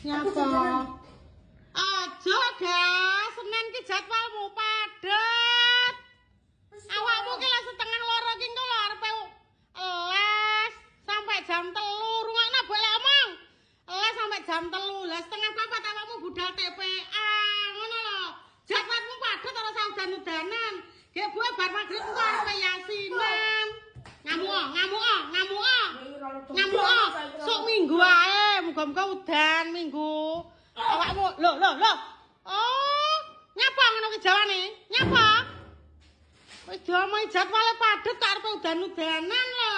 Nyapa? Aja, ga, Senin ki jadwalmu padet. Awakmu ki lek 1:30 ki engko lho arepe les sampai jam 3. Rungokno Bu lek omong. Les sampai jam 3. Lah 3:30 awakmu budal TPA. Ngono lho. Jadwalmu padet ora usah udan-udanan. Gek buwe bar magrib engko arepe yasinan. Ngamuk, ngamuk, ngamuk. Ngamuk. Sok minggu ae, muga-muga udan minggu. Awakmu lho lho lho. Oh, nyapa ngono ki jawane? Nyapa? Wis diomongi jadwale padet kok arepe udan-udanan lho.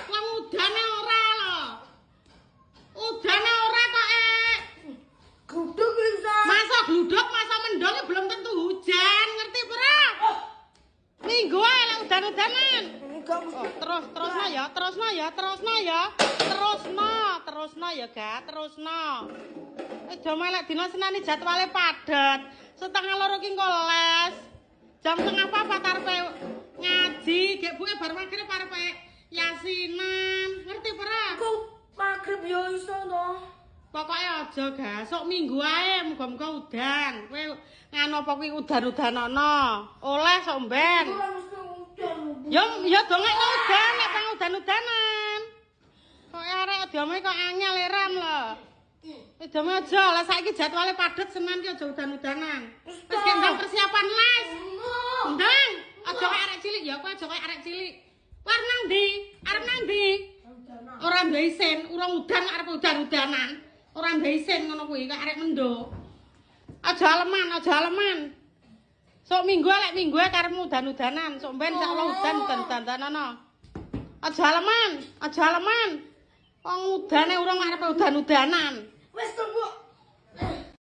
Wong udane ora lho. Udane ora kok eh. Gluduk bisa. Masa gluduk, masa mendung ya belum tentu hujan, ngerti ora? Minggu ae lek udan-udanan. Enggak mesti. Oh, terus terusno ya, terusno ya, terusno ya. Terusno, terusno ya, Ga, terusno. Eh do melek dina Senin jadwale padet. 1:30 ki engko les. Jam 3:30 arepe ngaji, gek buke bar magrib arepe yasinan. Ngerti ora? Aku magrib yo iso to. Pokoke aja, Ga. Sok minggu ae muga-muga udan. Kowe nganu apa kuwi udan-udanono. Oleh sok mben. Ora mesti udan. Bu. Ya ya dongekno udan nek pang udan-udanan. Kok arek diomongi kok angel eram lho. Wis diomongi aja, lah saiki jadwale padet Senin ki aja udan-udanan. Wis ki ndang persiapan les. Ndang, aja kaya arek cilik ya, kowe aja kaya arek cilik. Kowe arep nang ndi? Arep nang ndi? Ora duwe isin, urung udan arep udan-udanan. Ora duwe isin ngono kuwi, kaya arek mendo. Aja aleman, aja aleman. Sok minggu lek minggu ae karepmu udan-udanan, sok ben insyaallah udan udan-udanan. Aja aleman, aja aleman. Wong udane urung arep udan-udanan.